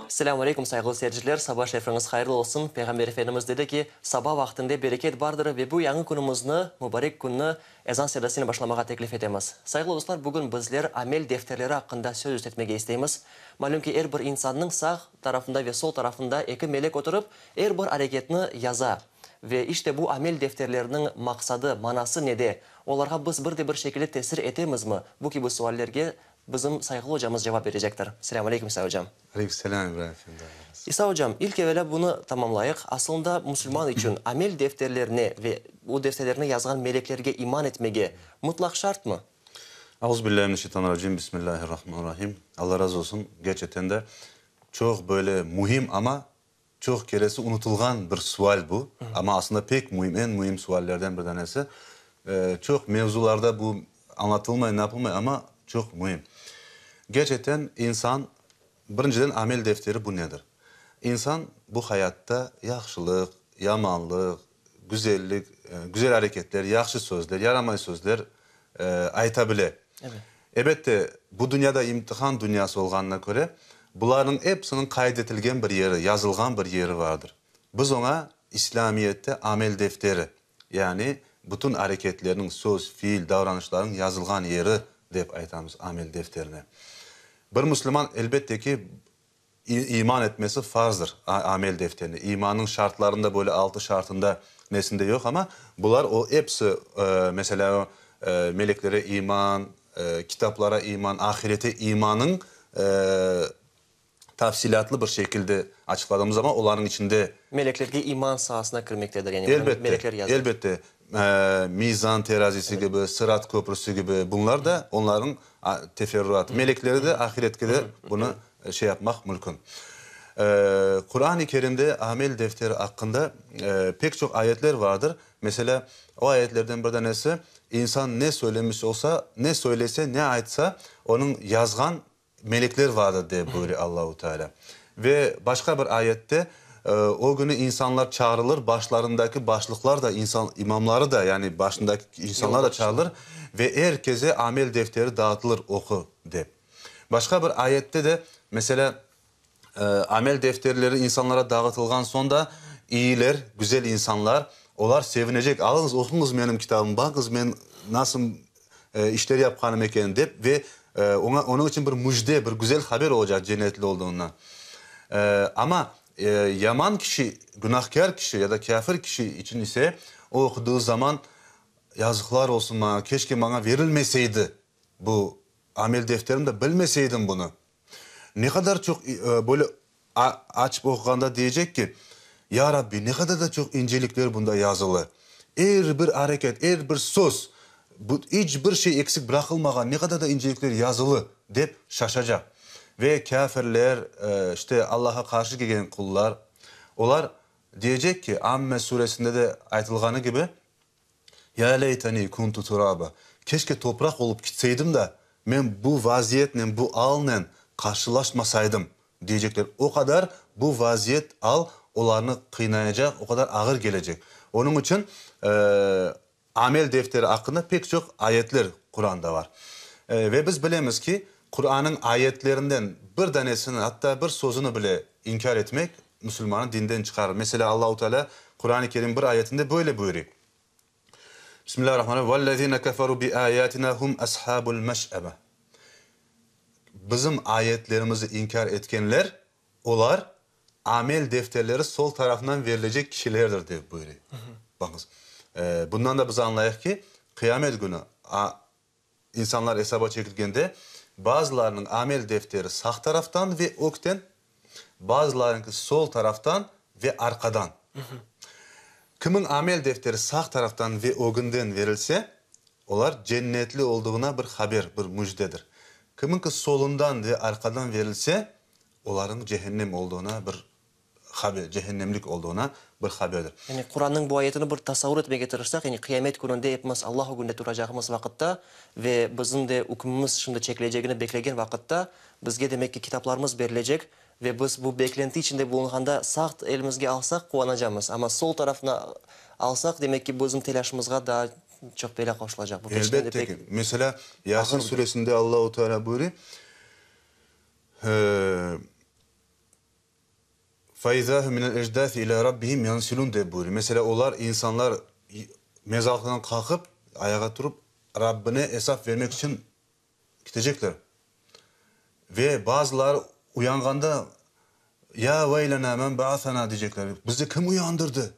Selâmu aleykum, sayğılı seyirciler, saba şerfiñiz hayırlı olsun. Peyğamber Efendimiz dedi ki, saba vaqtinde bereket bardır ve bu yañı künümizni, mübarek künni ezan sedasınen başlamağa teklif etemiz. Sayğılı dostlar, bugün bizler amel defterleri aqqında söz etmege isteymiz. Malüm ki, er bir insannıñ sağ tarafında ve sol tarafında eki melek oturıp, er bir areketni yaza. Ve işte bu amel defterleriniñ maqsadı, manası nede? Olarğa biz bir de bir şekilde tesir etemizmi? Bu kibi suallerge bizim sayğılı ocamız cevap berecektir. Selâm aleyküm, İsa ocam. Aleyküm selâm, İbrahim efendi. İsa ocam, ilk evelâ bunı tamamlayıq, asılında musulman içün amel defterlerine ve bu defterlerni yazğan meleklerge iman etmege mıtlaq şartmı? Auzubillâhi mineşşeytanirracim, Bismillâhirrahmanirrahim. Alla razı olsun, gerçekten de çoq böyle mühim, amma Çoq keresi unutılğan bir sual bu, amma aslında pek müim, eñ müim suallerden bir danesi. Çoq mevzularda bu añlatılmay, napılmay, amma çoq müim. Gerçekten insan, birinciden amel defteri bu nedir? İnsan bu hayatta yahşılıq, yamanlıq, güzellik, güzel areketler, yahşı sözler, yaramay sözler ayta bile. Ebette, bu dünyada imtihan dünyası olğanına köre, bularnıñ episiniñ qayd etilgen bir yeri, yazılğan bir yeri vardır. Biz oña İslâmiyette amel defteri, yani bütün areketlerniñ, söz, fiil, davranışlarnıñ yazılğan yeri dep aytamız amel defterine. Bir müslüman, elbette ki, İman etmesi farzdır amel defterine. İmannıñ şartlarında böyle altı şartında nesinde yoq, amma bular o episi, meselâ, meleklere iman, kitaplara iman, ahirete imanıñ tafsilâtlı bir şekilde açıqladığımız zaman olarnıñ içinde. Meleklerge iman saasına kirmektedir, yani bunı melekler yazdı. Elbette, mizan terazisi kibi, sırat köprüsi kibi, bunlar da onlarnıñ teferruatı. Melekleri de, ahiretke de bunı şey yapmaq mümkün. Quran-ı Kerimde amel defteri aqqında pek çoq ayetler vardır. Meselâ, o ayetlerden bir danesi, insan ne söylemiş olsa, ne söylese, ne aytsa, onıñ yazğan melekler vardır, dep buyura Allahu Teala. Ve başqa bir ayette, o günü insanlar çağırılır, başlarındaki başlıqlar da, insan imamları da, yani başındaki insanlar da çağırılır ve er keze amel defteri dağıtılır, oqu, dep. Başqa bir ayette de, meselâ, amel defterleri insanlara dağıtılğan soñ da, iyiler, güzel insanlar, olar sevinecek, alıñız, oquñız menim kitabımı, baqıñız, men nasıl işler yapqanım eken, dep ve oña, onıñ içün bir müjde, bir güzel haber olacaq cennetli olduğundan. Amma yaman kişi, günahkâr kişi ya da kâfir kişi içün ise, o oqudığı zaman, yazıqlar olsun maña, keşke maña verilmeseydi bu Amel defterimde bilmeseydim bunı. Ne qadar çoq böyle açıp oquğanda diyecek ki, Ya Rabbi, ne qadar da çoq incelikler bunda yazılı. Er bir areket, er bir söz, bu iç bir şey eksik bıraqılmağan, ne qadar da incelikler yazılı, dep şaşacaq. Ve kâfirler, işte, Allaha qarşı kelgen qullar, olar diyecek ki, Amme suresinde de aytılğanı kibi, Ya leyteni kuntu turaba, keşke topraq olıp kitseydim da, men bu vaziyetnen, bu alnen qarşılaşmasaydım, diyecekler. O qadar bu vaziyet, al olarnı qıynayacaq, o qadar ağır kelecek. Onıñ içün amel defteri aqqında pek çoq ayetler Quranda bar. Ve biz bilemiz ki, Qurannıñ ayetlerinden bir danesini, atta bir sözüni bile inkâr etmek, musulmannı dinden çıqarır. Meselâ, Allahu Teala Quran-ı Kerim bir ayetinde böyle buyuruy, Bismillahirrahmanirrahim, Vellezine keferu bi ayatina hum ashabul meş'eme. Bizim ayetlerimizi inkâr etkenler, olar amel defterleri sol tarafından verilecek kişilerdir, dep buyuruy. Baqıñız, bundan da biz añlayıq ki, qıyamet künü İnsanlar esaba çekilgende, bazılarınıñ amel defteri sağ taraftan ve ögten, bazılarınki sol taraftan ve arqadan. Kimiñ amel defteri sağ taraftan ve ögünden verilse, olar cennetli olduğına bir haber, bir müjdedir. Kimiñki solundan ve arqadan verilse, olarıñ cehennem olduğına bir haber, cehennemlik olduğına bir haberdir. Yani Qurannıñ bu ayetini bir tasavvur etmege tırışsaq, yani qıyamet kününde epimiz Allah ögünde turacağımız vaqıtta ve bizim de ükmümiz şimdi çekilecegini beklegen vaqıtta, bizge demek ki kitaplarımız berilecek. Ve biz bu beklenti içinde bulunğanda sağ elimizge alsaq, quvanacamız, amma sol tarafını alsaq, demek ki, bizim telâşımızğa daa çoq belâ qoşulacaq. Bu kerçekten de Elbette pek ki. Meselâ, Yasin ağırdır. suresinde Allahu Teala buyura, Fe-izâ hum minel ecdâsi ilâ rabbihim yansilûn dep buyura. Meselâ, olar, insanlar, mezarlıqtan qalqıp, ayağa turıp, Rabbine esap vermek içün Ketecekler. Ve bazıları uyanğanda, Ya veylena men ba'athana diycekler, bizni kim uyandırdı?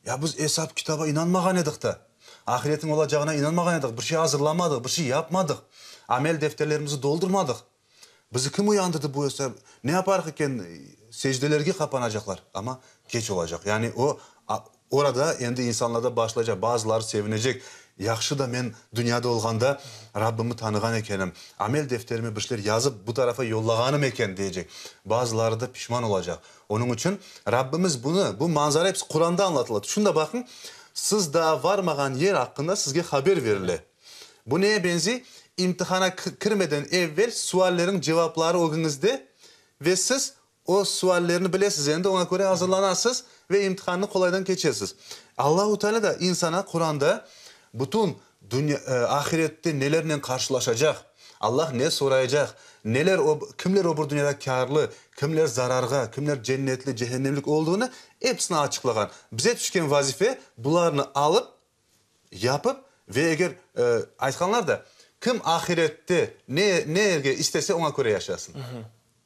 Ya biz esap-kitaba inanmağan edik da, ahiretniñ olacağına inanmağan edik, bir şey azırlamadıq, bir şey yapmadıq, amel defterlerimizni doldurmadıq. Bizi kim uyandırdı bu esap? Ne yaparıq eken? Secdelerge qapanacaqlar, amma keç olacaq. Yani o, Orada endi insanlarda başlaycaq, bazıları sevinecek, Yahşı da men dünyada olğanda Rabbimni tanığan ekenim, amel defterime bir şeyler yazıp bu tarafa yollağanım eken, deyecek. Bazıları da pişman olacaq. Onıñ içün Rabbimiz bunı, bu manzara episi Quranda añlatıla. Şunı da baqıñ, siz daa varmağan yer aqqında sizge haber berile. Bu neye benziy? İmtihana kirmeden evvel suallerniñ cevapları ögüñizde ve siz O suallerni bilesiz, endi oña köre azırlanasız ve imtihannı qolaydan keçesiz. Allahu Teala da insana Quranda bütün dünya, ahirette nelernen qarşılaşacaq, Allah ne soraycaq, neler o, kimler o bir dünyada kârlı, kimler zararğa, kimler cennetli, cehennemlik olduğunı episini açıqlağan. Bize tüşken vazife bularnı alıp, Yapıp, ve eger, aytqanlar da, kim ahirette ne, ne yerge istese, oña köre yaşasın.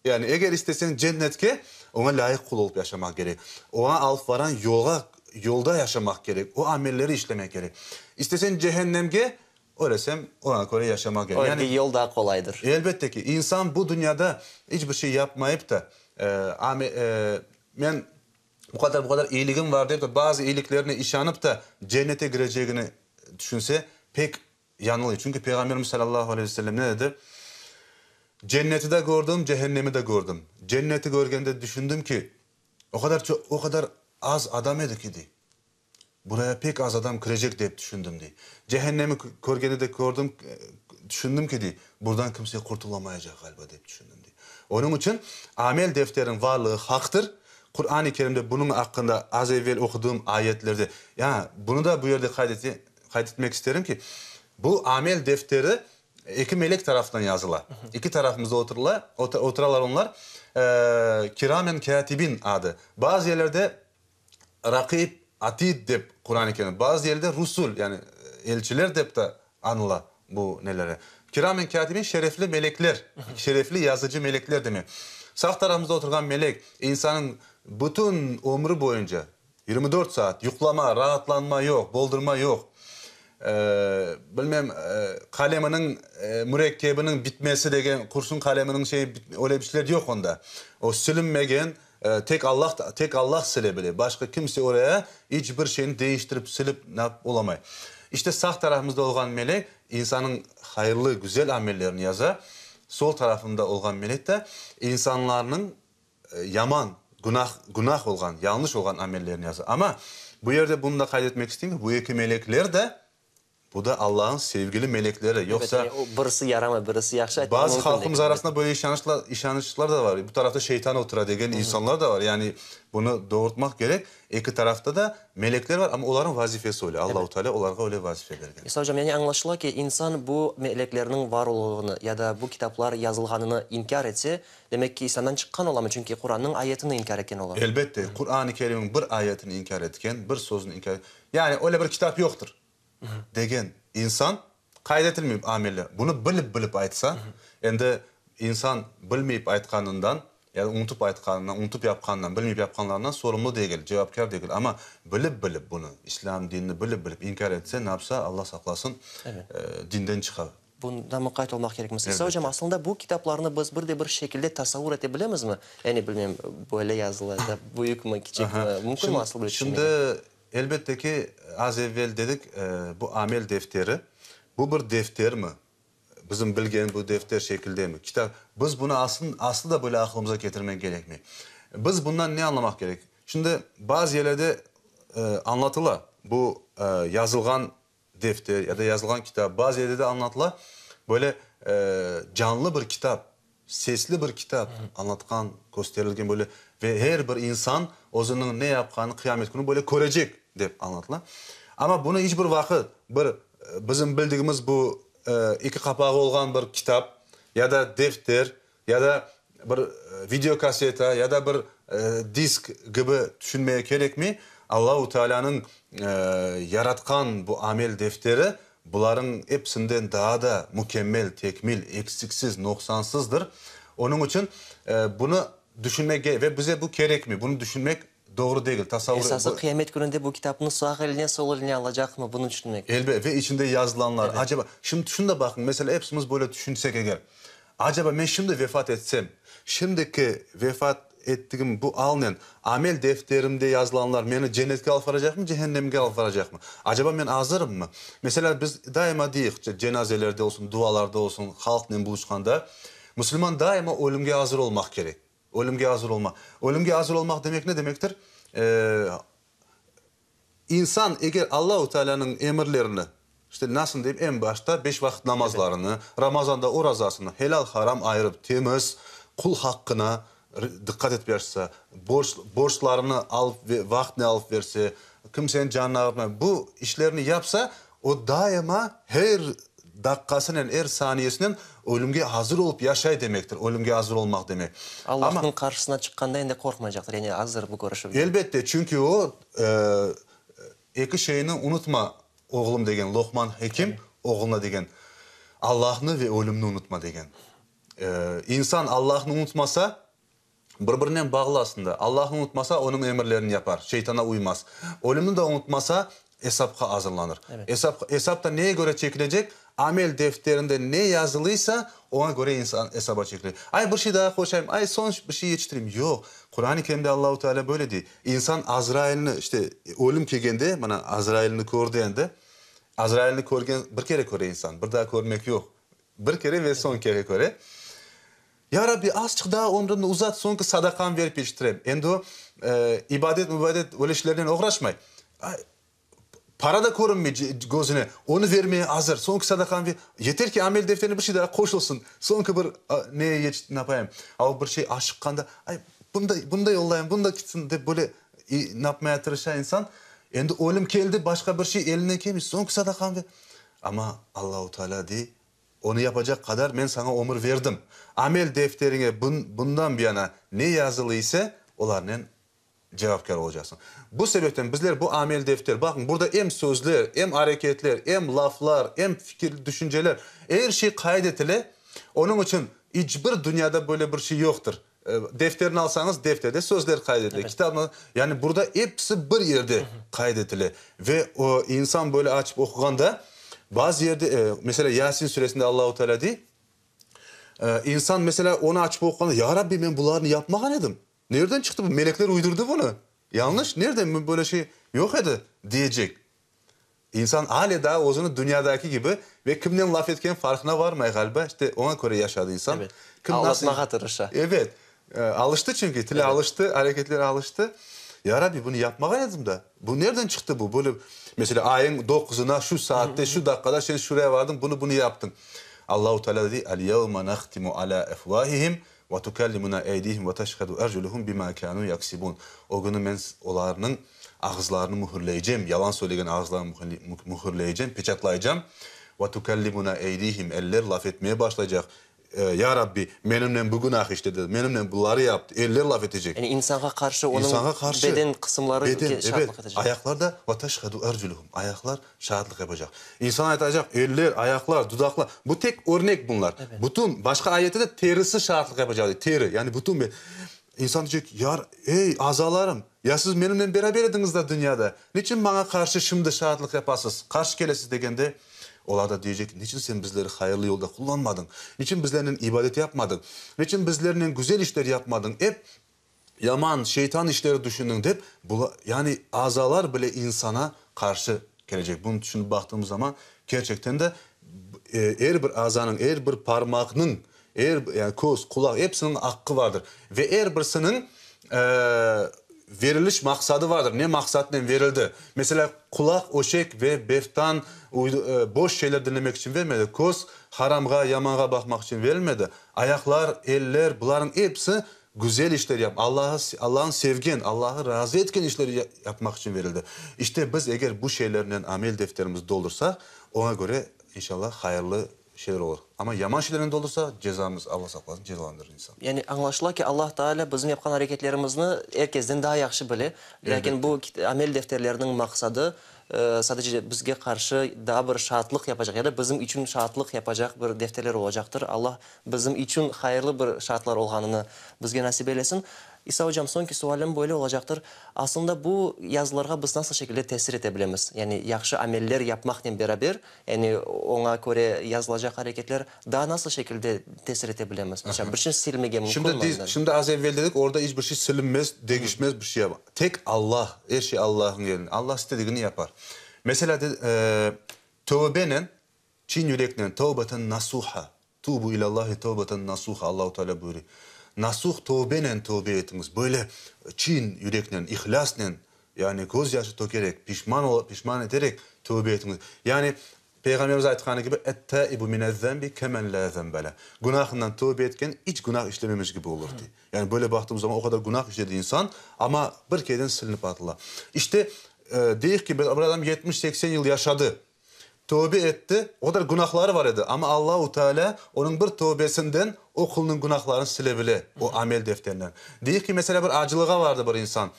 Yani, eger isteseñ cennetke, oña lâyıq qul olıp yaşamaq kerek. Oña alıp varan yolğa, yolda yaşamaq kerek, o amelleri işlemek kerek. İsteseñ cehennemge, öylesem, oña köre yaşamaq kerek. O Yani, yerge yol daa qolaydır. Elbette ki, insan bu dünyada iç bir şey yapmayıp da, ame, men Bu qadar, bu qadar eyiligim var dep de, bazı eyiliklerine işanıp da cennete kirecegini tüşünse, pek yanılıyor. Çünki Peyğamberimiz salâllahu aleyhi ve sellem ne dedi? Cenneti de kördim, cehennemi de kördim. Cenneti körgende tüşündim ki, o qadar çoq, o qadar az adam edi ki, dey. Buraya pek az adam kirecek dep tüşündim, dey. Cehennemi körgende de kördim, tüşündim ki, dey, buradan kimse qurtulamaycaq ğaliba dep tüşündim, dey. Onıñ içün amel defteriniñ varlığı haqtır. Quran-ı Kerimde bunıñ aqqında az evvel oquduğım ayetlerde, ya, bunı da bu yerde qayd ete, qayd etmek isterim ki, bu amel defteri eki melek tarafından yazıla. Eki tarafımızda oturıla, oturalar onlar, Kiramen kâtibin adı. Bazı yerlerde Raqib, Atid dep Quran-ı Kerim, bazı yerde Rusul, yani elçiler dep de añıla bu neleri. Kiramen kâtibin şerefli melekler, şerefli yazıcı melekler demek. Sağ tarafımızda oturğan melek insanıñ bütün ömrü boyunca, 24 saat, yuqlama, raatlanma yoq, boldurma yoq, bilmem, qaleminiñ mürekkebiniñ bitmesi degen, qurşun qaleminiñ şeyi, öyle bir şeyler yoq onda. O silinmegen Tek Allah, tek Allah sile bile, başqa kimse oraya iç bir şeyni deñiştirip, silip nap olamay. İşte sağ tarafımızda olğan melek insanıñ hayırlı, güzel amellerini yaza, sol tarafında olğan melek de insanlarnıñ yaman, günah, günah olğan, yañlış olğan amellerini yaza. Amma bu yerde bunı da qayd etmek isteyim ki, bu eki melekler de Bu da Allahnıñ sevgili melekleri, yoqsa. Evet, yani birisi yaramay, birisi yahşı aytmaq Bazı mümkün degil. halqımız arasında böyle işanışlar, işanışlar da var, bu tarafta şeytan otura degen insanlar da var. Yani bunı doğurtmaq kerek, eki tarafta da melekler var, amma olarnıñ vazifesi öyle, Allahu Teala olarğa öyle vazife bergen. İsa ocam, yani añlaşıla ki, insan bu meleklerniñ var olğanını ya da bu kitaplar yazılğanını inkâr etse, demek ki, İslâmdan çıqqan olamı, çünki Qurannıñ ayetini inkâr etken ola. Elbette, Quran-ı Kerimniñ bir ayetini inkâr etken, bir sözüni inkâr, yani öyle bir kitap yoqtır. Degen insan, qayd etilmeyip ameller, bunı bilip-bilip aytsa, endi insan bilmeyip aytqanından, ya da unutıp aytqanından, unutıp yapqanından, bilmeyip yapqanlarından sorumlu degil, cevapkâr degil. Amma bilip-bilip bunı, İslâm dinini bilip-bilip inkâr etse, ne yapsa, Alla saqlasın, dinden çıqa. Bundan muqayt olmaq kerekmiz. İsa ocam, aslında bu kitaplarnı biz bir de bir şekilde tasavvur ete bilemizmi? Yani, bilmem, böyle yazılı, da büyükmi, kiçikmi, mümkünmi asıl böyle tüşünmege? Şimdi, elbette ki, az evvel dedik, bu amel defteri, bu bir deftermi, bizim bilgen bu defter şekildemi, kitap, biz bunı asıl, aslı da böyle aqılımıza ketirmek kerekmey. Biz bundan ne añlamaq kerek? Şimdi, bazı yerlerde añlatıla, bu yazılğan defter ya da yazılğan kitap, bazı yerde de añlatıla, böyle canlı bir kitap. Sesli bir kitap, añlatqan, kösterilgen böyle ve her bir insan özüniñ ne yapqanını qıyamet künü böyle körecek, dep añlatıla. Amma bunı iç bir vaqıt bir bizim bildigimiz bu eki qapağı olğan bir kitap ya da defter ya da bir videokasseta ya da bir disk kibi tüşünmege kerekmey. Allahu Tealânıñ yaratqan bu amel defteri Bularıñ episinden daa da mükemmel, tekmil, eksiksiz, noqsansızdır. Onıñ içün bunı düşünmek ve bize bu kerekmi, bunı düşünmek doğru degil, tasavvur. Esası, qıyamet kününde bu kitapnı sağ eline, sol eline alacaqmı, bunı düşünmek. Elbet, ve içinde yazılanlar, aceba, şimdi şunı da baqıñ, meselâ, epsimiz böyle düşünsek eger, aceba, men şimdi vefat etsem, şimdiki vefat ettigim bu alnen amel defterimde yazılanlar meni cennetke alıp varacaqmı, cehennemge alıp varacaqmı? Acaba men azırımmı? Meselâ, biz daima deyik, cenazelerde olsun, dualarda olsun, halqnen buluşqanda, musulman daima ölümge azır olmaq kerek. Ölümge azır olmaq. Ölümge azır olmaq demek ne demektir? İnsan eger Allahu Tealânıñ emirlerini, işte nasıl deyim, eñ başta beş vaqıt namazlarını, Ramazanda orazasını helal-haram ayırıp temiz, qul haqqına diqqat etip yaşasa, borc, borclarını alıp ve vaqtnen alıp berse, kimseniñ canını ağırtmay, bu işlerni yapsa, o daima her daqqasınen, er saniyesinen ölümge azır olıp yaşay demektir, ölümge azır olmaq demek. Allahnıñ qarşısına çıqqanda endi qorqmaycaqtır, yani azır bu körüşüvge. Elbette, çünki o, eki şeyni unutma, oğlum degen, Loqman Hekim oğluna degen, Allahnı ve ölümni unutma degen. İnsan Allahnı unutmasa, Bir-birinen bağlı aslında. Allahnı unutmasa, onıñ emirlerini yapar, şeytana uymaz. Ölümni de unutmasa, esapqa azırlanır. Esap, esap da neye köre çekilecek? Amel defterinde ne yazılıysa, oña köre insan esaba çekilecek. Ay, bir şey daa qoşayım, ay, soñ bir şey yetiştireyim. Yoq. Quran-ı Kerimde Allahu Teala böyle dey, İnsan Azrailni, işte, ölüm kelgende, mana, Azrailni kördi endi. Azrailni körgen, bir kere köre insan, bir daa körmek yoq. Bir kere ve soñ kere köre. Ya Rabbi, azçıq daa ömrümni uzat, soñki sadaqamı verip yetiştirem. Endi o, ibadet-mübadet öyle işlernen oğraşmay. Para da körünmey közüne, onı vermeye azır. Soñki sadaqamı ver, yeter ki, amel defterine bir şey daa qoşulsın, soñki bir neye napayım. A o bir şey aşıqqanda, ay, bunı da, bunı da yollayım, bunı da kitsin, dep böyle napmaya tırışa insan. Endi ölüm keldi, başqa bir şey elinden kelmey, soñki sadaqamı ver. Amma Allahu Teala dey, Onı yapacaq qadar men saña ömür verdim. Amel defteriñe bundan buyana ne yazılı ise, olarnen cevapkâr olacaqsıñ. Bu sebepten bizler bu amel defter, baqıñ, burada em sözler, em areketler, em laflar, em fikir, düşünceler, er şey qayd etile. Onıñ içün iç bir dünyada böyle bir şey yoqtır. Defterni alsañız, defterde sözler qayd etile, kitabnı, yani burada episi bir yerde qayd etile. Ve o, insan böyle açıp oquğanda, bazı yerde, meselâ, Yasin süresinde Allahu Teala dey, insan, meselâ, onı açıp oquğanda, Ya Rabbi, men bularnı yapmağan edim, nereden çıqtı bu, melekler uydurdı bunı, yañlış, nereden, böyle şey yoq edi, diyecek. İnsan ale daa özüni dünyadaki kibi ve kimnen laf etkeni farqına varmay, ğaliba, işte, oña köre yaşadı insan. Evet. Kim nasıl Aldatmağa tırışa. Evet. Alıştı çünki, tili alıştı, areketleri alıştı. Ya Rabbi, bunı yapmağan edim da. Bu nereden çıqtı bu? Böyle, meselâ, ayıñ doquzına, şu saatte, şu daqqada sen şuraya vardıñ, bunı, bunı yaptıñ. Allahu Teala da dey, Al-yevme nahtimu alâ efvâhihim ve tukellimuna eydihim ve teşhedü erculuhum bimâ kânû yaksibûn. O künü men olarnıñ Ağızlarını mühürleycem, yalan söylegen ağızlarını mühürleycem, peçatlaycam. Ve tukellimuna eydihim, eller laf etmeye başlaycaq. Ya Rabbi, menimnen bu günah işledi, menimnen buları yaptı, eller laf etecek. Yani insanğa qarşı onıñ beden qısımları şaatlıq etecek. Ayaqlar da, ve teşhedü erculuhum, ayaqlar şaatlıq yapacaq. İnsan aytacaq, eller, ayaqlar, dudaqlar, bu tek örnek bunlar. Bütün, başqa ayette de terisi şaatlıq yapacaq dey, teri, yani bütün. İnsan deycek, Yar, ey, azalarım, ya siz menimnen beraber ediñiz da dünyada, niçün maña qarşı şimdi şaatlıq yapasız, qarşı kelesiz degende, olar da deycek, niçün sen bizleri hayırlı yolda qullanmadıñ, niçün bizlernen ibadet yapmadıñ, niçün bizlernen güzel işler yapmadıñ, ep yaman, şeytan işleri düşündiñ dep, yani azalar bile insana qarşı kelecek. Bunı tüşünip baqtığımız zaman, kerçekten de, er bir azanıñ, er bir parmaqnıñ Er, yani köz, qulaq, episiniñ aqqı vardır. Ve er birisiniñ veriliş maqsadı vardır, ne maqsatnen verildi. Meselâ, qulaq öşek ve beftan, boş şeyler diñlemek içün vermedi, köz. Haramğa, yamanğa baqmaq içün verilmedi. Ayaqlar, eller, bularnıñ episi güzel işler yap, Allahı, Allahnı sevgen, Allahı razı etken işler yapmaq içün verildi. İşte, biz eger bu şeylernen amel defterimizni doldursaq, oña köre, inşallah, hayırlı şeyler olur. Amma yaman şeylernen doldursaq, cezamız, Alla saqlasın, cezalandırır insan. Yani añlaşıla ki, Allah Taalâ bizim yapqan areketlerimizni er kesden daa yahşı bile. Lâkin bu amel defterleriniñ maqsadı, sadece bizge qarşı daa bir şaatlıq yapacaq ya da bizim içün şaatlıq yapacaq bir defterler olacaqtır. Allah bizim içün hayırlı bir şaatlar olğanını bizge nasip eylesin. İsa ocam, soñki sualim böyle olacaqtır, aslında bu yazılarğa biz nasıl şekilde tesir ete bilemiz? Yani yahşı ameller yapmaqnen beraber, yani oña köre yazılacaq areketler daa nasıl şekilde tesir ete bilemiz? Mesela, bir şey silmege mümkünmi andan? Şimdi az evvel dedik, orada iç bir şey silinmez, degişmez bir şey. Tek Allah, er şey Allahnıñ elinde. Allah istedigini yapar. Mesela, tövbenen, çin yüreknen, tövbeten nasuha, Tubu ilâllâhi tövbeten nasuha, Allahu Teala buyuruy. Nasuh tövbenen tövbe etiñiz, böyle çin yüreknen, ihlâsnen, yani közyaşı tökerek, pişman ola, pişman eterek tövbe etiñiz. Yani Peyğamberimiz aytqanı kibi, Et-tâibu minez-zenbi kemen lâ zenbe leh. Günahından tövbe etken iç günah işlememiş kibi olur, dey. Yani böyle baqtığımız zaman o qadar günah işledi insan, amma bir kereden silinip atıla. İşte, deyik ki, bir adam 70-80 yıl yaşadı. Tövbe etti, o qadar günahları bar edi, amma Allahu Teala onıñ bir tövbesinden o qulnıñ günahlarını sile bile, o amel defterinden. Deyik ki, meselâ, bir acılığa vardı bir insan.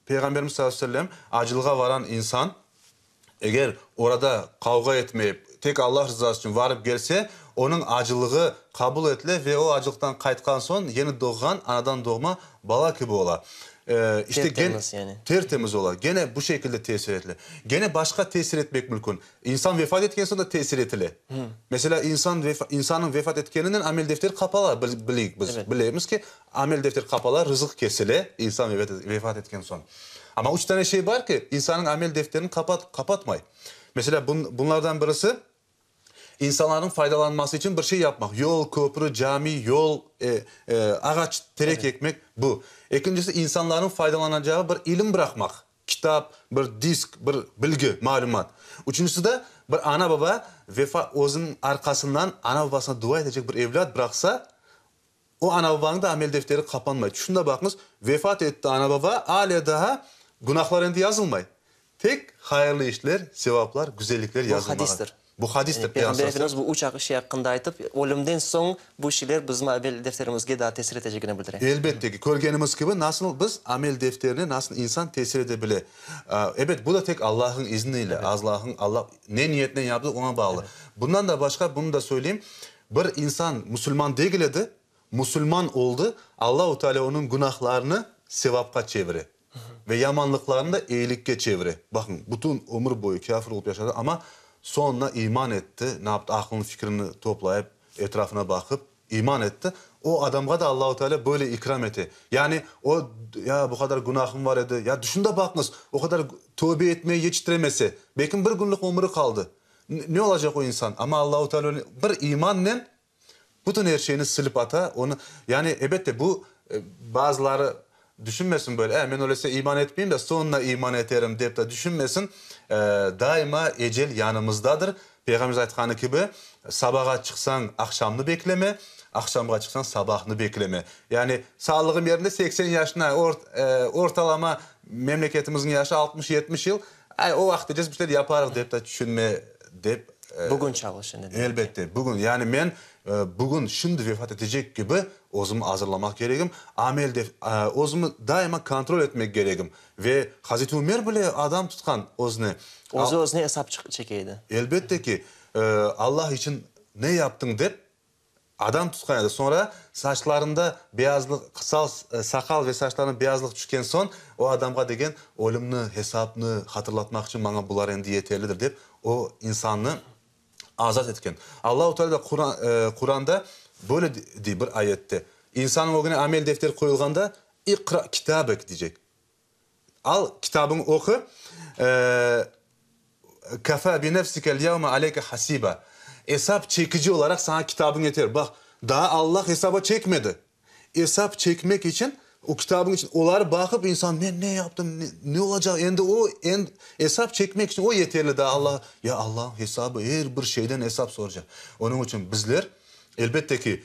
Peyğamberimiz salâlâhu aleyhi ve sellem, acılığa varan insan, eger orada qavğa etmeyip, tek Allah rızası içün varıp kelse, onıñ acılığı qabul etile ve o acılıqtan qaytqan soñ yeni doğğan, anadan doğma bala kibi ola. İşte, Tertemiz yani. Tertemiz ola. Gene bu şekilde tesir etile. Gene başqa tesir etmek mümkün. İnsan vefat etken soñ da tesir etile. Meselâ, insan insannıñ vefat etkeninen amel defteri qapala, bileyik biz. Bilemiz ki, amel defteri qapala, rızıq kesile insan vefat etken soñ. Amma üç tane şey bar ki, insannıñ amel defterini qapatmay. Meselâ, bunlardan birisi, İnsanlarnıñ faydalanması içün bir şey yapmaq, yol, köprü, cami, yol, ağaç, terek ekmek, bu. Ekincisi, insanlarnıñ faydalanacağı bir ilim bıraqmaq, kitap, bir disk, bir bilgi, malümat. Üçüncisi de, bir ana-baba vefa özüniñ arqasından ana-babasına dua etecek bir evlât bıraqsa, o ana-babanıñ da amel defteri qapanmay. Şunda baqıñız, vefat etti ana-baba, alâ daa günahlar endi yazılmay. Tek hayırlı işler, sevaplar, güzellikler yazılmağa. Bu hadistir. Bu hadistir, Peyğamber Efendimiz bu üç şey aqqında aytıp, ölümden soñ bu şeyler bizim amel defterimizge daa tesir etecegini bildire. Elbette ki, körgenimiz kibi, nasıl biz amel defterine nasıl insan tesir ete bile. Ebet, bu da tek Allahnıñ izni ile, Allahnıñ, Allah ne niyetnen yaptı, oña bağlı. Bundan da başqa, bunı da söyleyim, Bir insan musulman degil edi, musulman oldı, Allahu Teala onıñ günahlarını sevapqa çevire ve yamanlıqlarını da eyilikke çevire. Baqıñ, bütün ömür boyu kâfir olıp yaşadı, amma soñuna iman etti, ne yaptı, aqlını, fikrini toplayıp, etrafına baqıp, iman etti. O adamğa da Allahu Teala böyle ikram ete. Yani o, ya bu qadar günahım bar edi, ya düşün de baqıñız, o qadar tövbe etmeye yetiştiremese, belkim bir künlük ömüri qaldı. Ne olacaq o insan? Amma Allahu Teala onı bir imannen bütün er şeyni silip ata, onı, yani, ebette, bu, bazıları düşünmesin böyle, e, men öylese iman etmeyim de, soñuna iman eterim dep de düşünmesin. Daima ecel yanımızdadır. Peyğamberimiz aytqanı kibi, sabağa çıqsañ, aqşamnı bekleme, aqşamğa çıqsañ, sabahnı bekleme. Yani, sağlığım yerinde 80 yaşına, ortalama memleketimizniñ yaşı 60-70 yıl, Ay, o vaqıt ecez bir şeyler yaparıq dep de tüşünme, dep. Bugün çalış endi, demek ki. Elbette, bugün. Yani men bugün, şimdi vefat etecek kibi özümi azırlamaq keregim, amel def, özümi daima kontrol etmek keregim. Ve Hazreti Ümer bile adam tutqan özüne. Özü özüne esap çeke edi. Elbette ki, Allah içün ne yaptıñ dep Adam tutqan edi. Soñra saçlarında beyazlıq, sal saqal ve saçlarına beyazlıq tüşken soñ, o adamğa degen, Ölümni, hesapnı hatırlatmaq içün maña bular endi yeterlidir, dep, o insannı azat etken. Allahu Teala da Quran, Quranda böyle dey bir ayette, İnsannıñ ögüne amel defteri qoyulğanda, İqra kitabek deycek. Al, kitabıñı oqu, Kefâ bi nefsikel yevme aleyke hasîbâ, Esap çekici olaraq saña kitabıñ yeter. Baq, daa Allah esaba çekmedi. Esap çekmek içün. O kitabıñ içinde, oları baqıp insan, men ne yaptım, ne olacaq, endi o, endi esap çekmek içün o yeterli daa Alla, ya Allanıñ hesabı, er bir şeyden esap soracaq. Onıñ içün bizler, elbette ki,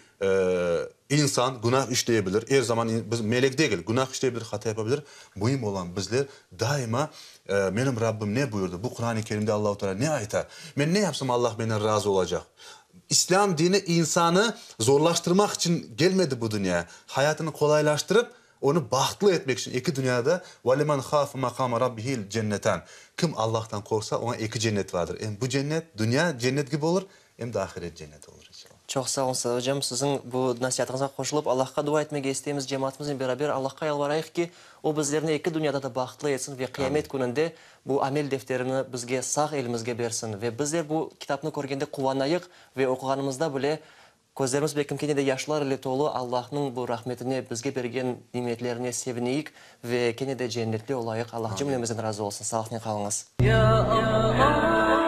insan günah işleye bilir, er zaman, biz melek degil, günah işleye bilir, hata yapa bilir, müim olan bizler daima menim Rabbim ne buyurdı, bu Quran-ı Kerimde Allahu Teala ne ayta, men ne yapsam Allah menden razı olacaq, İslâm dini insanı zorlaştırmaq içün gelmedi bu dünyaya. Hayatını qolaylaştırıp, onı bahtlı etmek içün eki dünyada Ve limen hafe makame rabbihil cennetan. Kim Allahtan qorqsa, oña eki cennet vardır. Em bu cennet, dünya cennet kibi olur, em de ahiret cenneti olur, inşallah. Çoq sağ oluñ, Sedat ocam. Siziñ bu nasiatıñızğa qoşulıp, Allahqa dua etmege isteymiz cemaatımıznen beraber. Allahqa yalvarayıq ki, O bizlerni eki dünyada da bahtlı etsin ve qıyamet kününde Bu amel defterini bizge sağ elimizge bersin ve bizler bu kitapnı körgende quvanayıq ve oquğanımızda bile közlerimiz belkim kene de yaşlar ile tolu Allahnıñ bu rahmetine, bizge bergen nimetlerine sevineyik ve kene de cennetli olayıq. Allah cümlemizden razı olsun. Sağlıqnen qalıñız. Ya Allah.